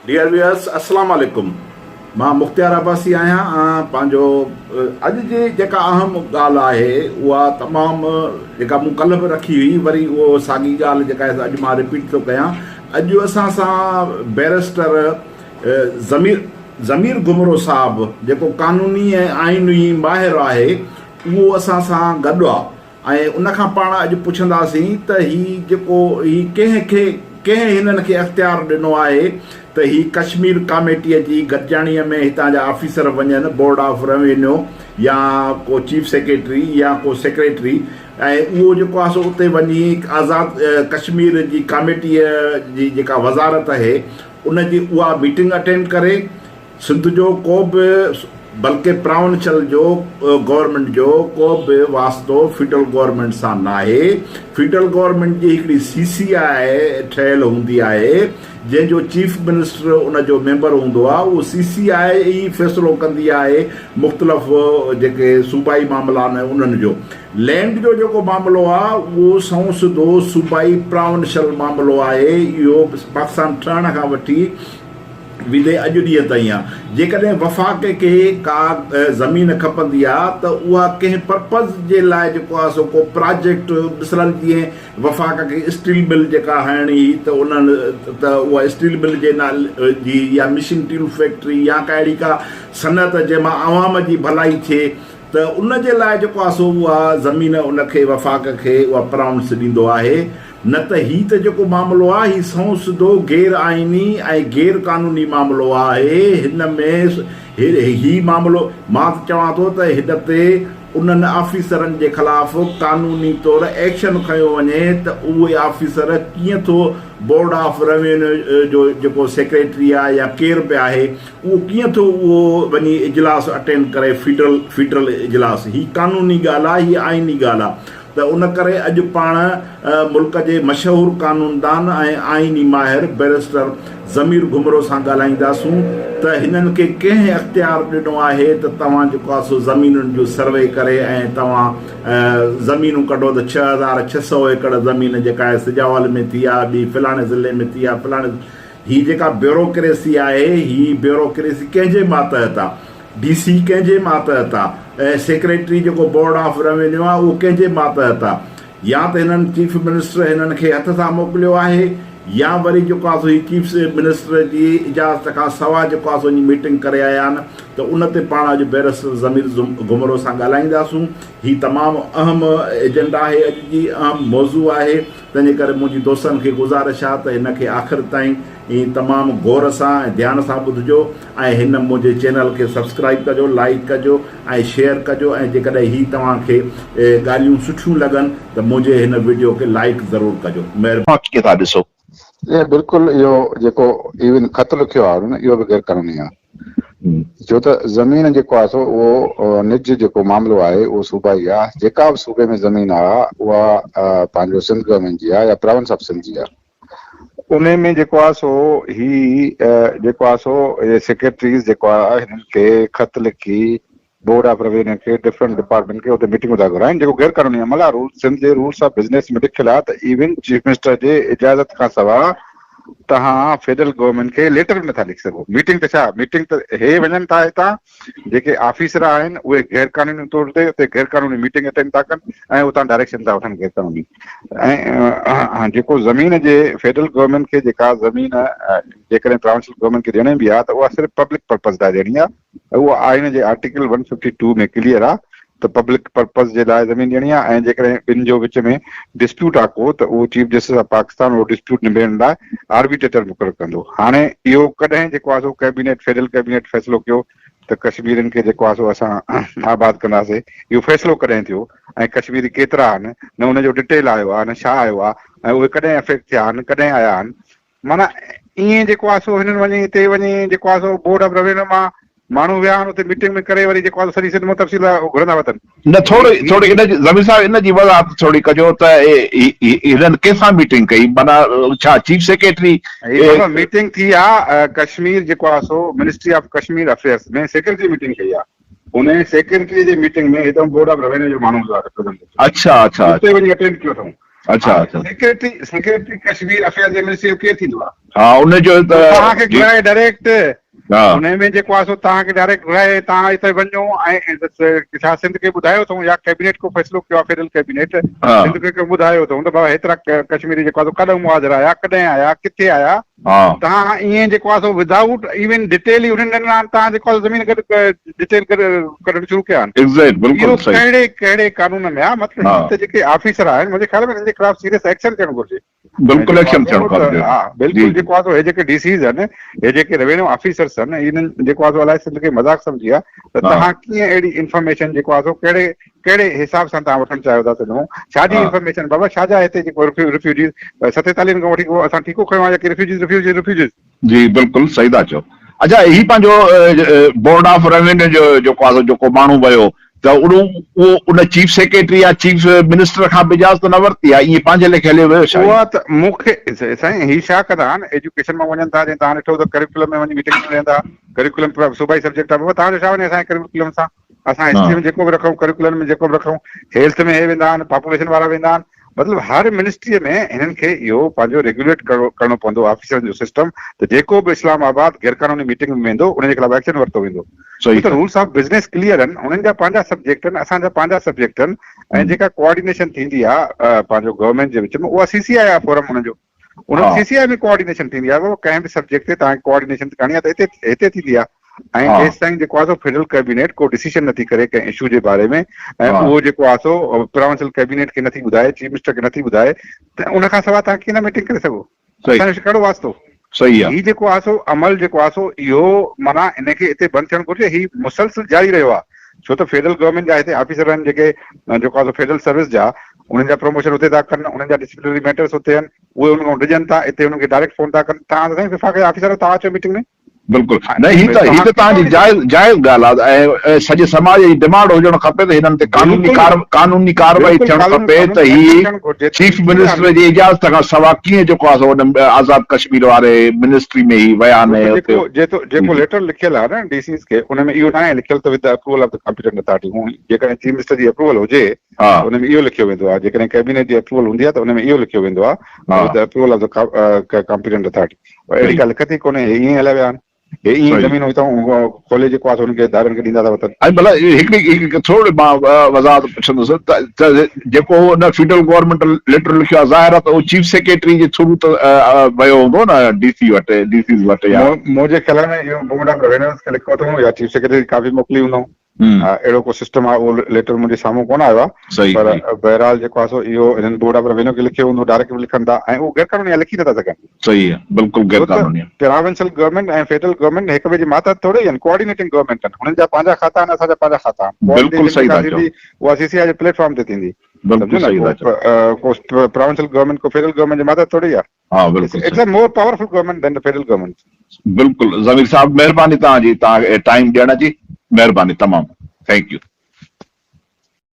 Dear viewers السلام عليڪم مان مختيار عباسي آهيان ۽ پنهنجو اڄ جي جيڪا اهم ڳالهه آهي اها تمام جيڪا مون ڪلهه به رکي هئي وري اهو ساڳي ڳالهه جيڪا آهي اڄ مان رپيٽ ٿو ڪيان اڄ اسان سان بئريسٽر ضمير ضمير گهمرو صاحب جيڪو قانوني ۽ آئيني ماهر آهي اهو اسان سان گڏ آهي ۽ ان کان پاڻ اڄ پڇنداسين ته هي جيڪو هي ڪنهن کي ڪنهن هنن کي اختيار ڏنو آهي ته هي ڪشمير ڪاميٽيء جي گڏجاڻيء ۾ هتان جا آفيسر وڃن بورڊ آف روينيو يا ڪو چيف سيڪريٽري يا ڪو سيڪريٽري ۽ اهو جيڪو آهي سو اتي وڃي آزاد ڪشمير جي ڪاميٽيء جي جيڪا وزارت اهي ان جي اها ميٽنگ اٽينڊ ڪري سنڌ جو ڪو به بلڪه پراونشل جو گورنمينٽ جو ڪو به واسطو فيڊرل گورنمينٽ سان ناهي. فيڊرل گورنمينٽ جي هڪڙي سي سي آء ٺهيل هوندي آهي جنهن جو چيف منسٽر ان جو ميمبر هوندو آهي اهو سي سي آء ئي فيصلو ڪندي آهي مختلف جيڪي صوبائي معاملا آهن انهن جو. لينڊ جو جيڪو معاملو آهي اهو سنئون سڌو صوبائي پراونشل معاملو آهي اهو پاڪستان ٺهڻ کان وٺي ويندي اڄ ڏينهن تائين آ. جيڪڏهن وفاق کي ڪا زمين کپندي آ ته اها ڪنهن پرپز جي لاء جيڪو آ سو ڪو پراجيڪٽ مثلاً جيئن وفاق کي اسٽيل مل جيڪا هڻڻي هئي ته انهن ته اها اسٽيل مل جي نالي جي يا مشين ٽيوب فيڪٽري يا ڪا اهڙي ڪا صنعت جنهن مان عوام جي ڀلائي ٿئي ته ان جي لاء جيڪو آ سو اها زمين ان کي وفاق کي اها پرائونس ڏيندو آهي. نه ته هي ته جيڪو معاملو آهي هي سنئون سڌو غير آئيني ۽ غير قانوني معاملو آهي هن ۾ هي معاملو مان ته چوان ٿو ته هن تي انهن آفيسرن جي خلاف قانوني طور ايڪشن کنيو وڃي ته اهي آفيسر ڪيئن ٿو بورڊ آف روينيو جو جيڪو سيڪريٽري آهي يا ڪير به آهي اهو ڪيئن ٿو اهو وڃي اجلاس اٽينڊ ڪري فيڊرل فيڊرل اجلاس هي قانوني ڳالهه آهي هي آئيني ڳالهه آهي ته ان ڪري اڄ پاڻ ملڪ جي مشهور قانوندان ۽ آئيني ماهر بئريسٽر ضمير گهمرو سان ڳالهائينداسون ته هنن کي ڪنهن اختيار ڏنو آهي ته توهان جيڪو آهي سو زمينن جو سروي ڪري ۽ توهان زمينون ڪڍو ته 6600 ايڪڙ زمين جيڪا آهي سجاول ۾ ٿي آهي ٻي فلاڻي ضلعي ۾ ٿي آهي فلاڻي هي جيڪا بيوروڪريسي آهي هي بيوروڪريسي ڪنهن جي ماتحت آهي ڊي سي ڪنهن جي ماتحت آ ۽ سيڪريٽري جيڪو بورڊ آف روينيو آ اهو ڪنهن جي ماتحت آ يا ته هنن چيف منسٽر هنن کي هٿ سان موڪليو آهي يا وري جيڪو آ سو هي چيف منسٽر جي اجازت کان سوا جيڪو آ سو وڃي ميٽنگ ڪري آيا آهن ته ان تي پاڻ اڄ بئريسٽر ضمير گهمرو سان ڳالهائينداسون هي تمام اهم ايجنڊا آهي اڄ جي اهم موضوع آهي تنهنجي ڪري منهنجي دوستن کي گذارش آ ته هن کي آخر تائين ائين تمام غور سان ۽ ڌيان سان ٻڌجو ۽ هن منهنجي چينل کي سبسڪرائيب ڪجو لائيڪ ڪجو ۽ شيئر ڪجو ۽ جيڪڏهن هي توهان کي ڳالهيون سٺيون لڳن ته منهنجي هن وڊيو کي لائيڪ ضرور ڪجو مهرباني. اوهان ڪيئن ٿا ڏسو؟ جي بلڪل اهو جيڪو ايون خط لکيو آهي انهن اهو به غير قانوني آهي ڇو ته زمين جيڪو آهي سو اهو نج جيڪو معاملو آهي اهو صوبائي آهي جيڪا به صوبي ۾ زمين آهي اها پنهنجو سنڌ گورنمينٽ جي آهي يا پراونس آف سنڌ جي آهي انهي ۾ جيڪو آهي سو هي جيڪو آهي سو اهي سيڪريٽريز جيڪو آهي هنن کي خط لکي بورڊ آف روينيو کي ڊفرنٽ ڊپارٽمينٽ کي اتي ميٽنگون ٿا گهرائين جيڪو غير قانوني عمل آهي رول سنڌ جي رولس آف بزنس ۾ لکيل آهي ته ايون چيف منسٽر جي اجازت کان سوا توهان فيڊرل گورنمينٽ کي ليٽر به نٿا لکي سگهو ميٽنگ ته ڇا ميٽنگ ته هي وڃن ٿا هتان جيڪي آفيسر آهن اهي غير قانوني طور تي اتي غير قانوني ميٽنگ اٽينڊ ٿا ڪن ۽ اتان ڊائريڪشن ٿا وٺن غير قانوني ۽ جيڪو زمين جي فيڊرل گورنمينٽ کي جيڪا زمين جيڪڏهن پراونشل گورنمينٽ کي ڏيڻي به آهي ته اها صرف پبلڪ پرپز لاء ڏيڻي آهي اهو آئين جي article one fifty two ۾ clear آهي ته پبلڪ پرپز جي لاء زمين ڏيڻي آهي ۽ جيڪڏهن ٻن جو وچ ۾ ڊسپيوٽ آهي ڪو ته اهو چيف جسٽس آف پاڪستان اهو ڊسپيوٽ نبيرڻ لاء آربيٽريٽر مقرر ڪندو. هاڻي اهو ڪڏهن جيڪو آهي سو ڪئبينيٽ فيڊرل ڪئبينيٽ فيصلو ڪيو ته ڪشميرين کي جيڪو آهي سو اسان آباد ڪنداسين اهو فيصلو ڪڏهن ٿيو ۽ ڪشميري ڪيترا آهن نه ان جو ڊٽيل آيو آهي نه ڇا آيو آهي ۽ اهي ڪڏهن افيڪٽ ٿيا آهن ڪڏهن آيا آهن معنيٰ ائين جيڪو آهي سو هنن وڃي هتي وڃي جيڪو آهي سو بورڊ آف روينيو مان ماڻهو ويا آهن اتي ميٽنگ ۾ ڪري وري جيڪو آهي سو سڄي سنڌ مان تفصيل گهرندا وتن. نه ٿوري ٿوري ان جي ضمير صاحب ان جي وضاحت ٿوري ڪجو ته هنن ڪنهن سان ميٽنگ ڪئي معنيٰ ڇا چيف سيڪريٽري. هي بابا ميٽنگ ٿي آ ڪشمير جيڪو آهي سو ministry of Kashmir affairs ۾ secretary meeting ڪئي آ ان سيڪريٽري جي ميٽنگ ۾ هتان بورڊ آف روينيو جو ماڻهو هيو ريپريزنٽيٽو اڇا اڇا اتي وڃي اٽينڊ ڪيو اٿئون. اڇا اڇا. سيڪريٽري سيڪريٽري ڪشمير افيئر جي منسٽري جو ڪير ٿيندو آ؟ ها ان جو ته توهان کي جي گهرائي ڊائريڪٽ ها. ان ۾ جيڪو آ سو توهان کي ڊائريڪٽ گهرائي توهان اتي وڃو ۽ ڇا سنڌ کي ٻڌايو اٿئون يا ڪيبينيٽ ڪو فيصلو ڪيو آ فيڊرل ڪيبينيٽ ها. سنڌ کي ڪو ٻڌايو اٿئون ته بابا هيترا ڪشميري جيڪو آ سو ڪڏهن مهاجر آيا ڪڏهن آيا ڪٿي آيا ها. توهان ائين جيڪو آ سو ودائوٽ ايون ڊٽيل ئي انهن ڏنا آهن توهان جيڪو آ سو زمين گڏ ڊٽيل گڏ ڪڍڻ شروع ڪيا آهن. ايگزيڪٽ اهو بلڪل صحيح. ڪهڙي ڪهڙي قانون ۾ آ مطلب ها. هي ته جيڪي آفيسر آهن منهنجي خيال ۾ هنن جي خلاف سيريس ايڪشن ٿيڻ گهرجي. ۽ بلڪل جيڪو آ ايڪشن ٿيڻ سو ته کپجي ها جي بلڪل جي. جيڪو آ سو هي جيڪي ڊي سيز آهن هي جيڪي روينيو آفيسرس آهن انهن جيڪو آ سو الائي سنڌ کي مذاق سمجهي آ ته ها. توهان ڪيئن اهڙي انفارميشن جيڪو آ سو ڪهڙي ڪهڙي حساب سان توهان وٺڻ چاهيو ٿا سگهون ڇا جي ها. انفارميشن بابا ڇا جا هتي جيڪو رفيوجيز ستيتاليهن کان وٺي ڪو اسان ٺيڪو کنيو آهي يا ڪي رفيوجيز رفيوجيز رفيوجيز. جي بلڪل صحيح ٿا چئو. اڇا هي پنهنجو بورڊ آف روينيو جو جيڪو آهي سو جيڪو ماڻهو ويو ته اهو ان چيف سيڪريٽري يا چيف منسٽر کان به اجازت نه ورتي آهي ائين پنهنجي ليکي هليو ويو ڇا هي؟ اها ته مون کي سائين هي ڇا ڪندا آهن ايجوڪيشن مان وڃن ٿا جيئن توهان ڏٺو ته ڪريڪولم ۾ وڃي ميٽنگ ۾ ويهندا ڪريڪولم صوبائي سبجيڪٽ آهي بابا توهان جو ڇا وڃي اسان جي ڪريڪولم سان اسان هسٽري ۾ جيڪو به رکون ڪريڪولم ۾ جيڪو به رکون هيلٿ ۾ هي ويندا آهن پاپوليشن وارا ويندا آهن مطلب هر منسٽري ۾ هنن کي اهو پنهنجو ريگيوليٽ ڪرڻو پوندو آفيسرن جو سسٽم ته جيڪو به اسلام آباد غيرقانوني ميٽنگ ۾ ويندو ان جي خلاف ايڪشن ورتو ويندو ڇو ته رولس آف بزنس ڪليئر آهن انهن جا پنهنجا سبجيڪٽ آهن اسان جا پنهنجا سبجيڪٽ آهن ۽ جيڪا ڪوآرڊينيشن ٿيندي آهي پنهنجو گورنمينٽ جي وچ ۾ اها سي سي آء آهي فورم انهن جو ان سي سي آء ۾ ڪوآرڊينيشن ٿيندي آهي بابا ڪنهن به سبجيڪٽ تي توهان کي ڪوآرڊينيشن ڪرڻي آهي ته هتي هتي ٿيندي آهي ۽ جيستائين جيڪو آهي سو فيڊرل ڪيبينيٽ ڪو ڊسيشن نٿي ڪري ڪنهن اشو جي باري ۾ ۽ اهو جيڪو آهي سو پراونشل ڪيبينيٽ کي نٿي ٻڌائي چيف منسٽر کي نٿي ٻڌائي ته ان کان سواء توهان ڪيئن نه ميٽنگ ڪري سگهو اسان جو ڪهڙو واسطو صحيح آهي هي جيڪو آهي سو عمل جيڪو آهي سو اهو معنيٰ ان کي اتي بند ٿيڻ گهرجي هي مسلسل جاري رهيو آهي ڇو ته فيڊرل گورنمينٽ جا هتي آفيسر آهن جيڪي جيڪو آهي سو فيڊرل سروس جا انهن جا پروموشن اتي ٿا ڪن، انهن جا ڊسپلنري ميٽرس اتي آهن، اهي انهن کان ڊڄن ٿا، اتي انهن کي ڊائريڪٽ فون ٿا ڪن، توهان ته سائين وفاق جا آفيسر آهيو، توهان اچو ميٽنگ ۾. بلڪل نه هي ته هي ته توهان جي جائز جائز ڳالهه آهي ۽ سڄي سماج جي ڊمانڊ هجڻ کپي ته هنن تي قانوني قانوني ڪارروائي ٿيڻ کپي ته هي چيف منسٽر جي اجازت کان سوا ڪيئن جيڪو آهي سو ان آزاد ڪشمير واري منسٽري ۾ هي ويا آهن ۽ اتي جيڪو جيڪو ليٽر لکيل آهي نه ڊي سيز کي ان ۾ اهو ناهي لکيل ته with the approval of the competent authority هو جيڪڏهن چيف منسٽر جي اپروول هجي ها. ته ان ۾ اهو لکيو ويندو آهي جيڪڏهن ڪيبينيٽ جي اپروول هوندي آهي ته ان ۾ اهو لکيو ويندو آهي ها. With the approval of the competent authority اهڙي صحيح. ڪا لکت ئي ڪونهي هي ائين هليا ويا آهن هي ائين صحيح. زمينون هتان کولي جيڪو آهي سو انهن کي ڌارين کي ڏيندا ٿا وتن. ۽ ڀلا هڪڙي هڪ ٿورڙي مان وضاحت پڇندس ته ته جيڪو هو ان فيڊرل گورنمينٽ ليٽر لکيو آهي ظاهر آهي ته اهو چيف سيڪريٽري جي ٿرو ته ويو هوندو نه ڊي سي وٽ ڊي سيز وٽ يا. منهنجي خيال ۾ اهو بورڊ آف روينيوز کي لکيو اٿئون يا چيف سيڪريٽري جي ڪاپي موڪلي هوندائون. اهڙو ڪو سسٽم آهي اهو ليٽر منهنجي سامهون ڪونه آيو آهي پر بهرحال جيڪو آهي سو اهو هنن بورڊ آف روينيو کي لکيو هوندو ڊائريڪٽ به لکن ٿا ۽ اهو غير قانوني آهي لکي نٿا سگهن. صحيح آهي بلڪل غير قانوني آهي. پراونشل گورنمينٽ ۽ فيڊرل گورنمينٽ هڪ ٻئي جي ماتحت ٿوري آهن ڪوآرڊينيٽنگ گورنمينٽ آهن هنن جا پنهنجا کاتا آهن اسان جا پنهنجا کاتا آهن بلڪل ڪوآرڊينيشن صحيح جيڪا ٿا چئو. ٿيندي اها سي سي آء جي پليٽ فارم تي ٿيندي بلڪل سمجهو صحيح نه ٿا چئو. ڪو پراونشل گورنمينٽ ڪو فيڊرل گورنمينٽ جي ماتحت ٿوري آهي. ها بلڪل it's a more powerful government than the federal government. بلڪل ضمير صاحب مهرباني توهان جي توهان ٽائيم ڏيڻ جي مهرباني تمام thank you.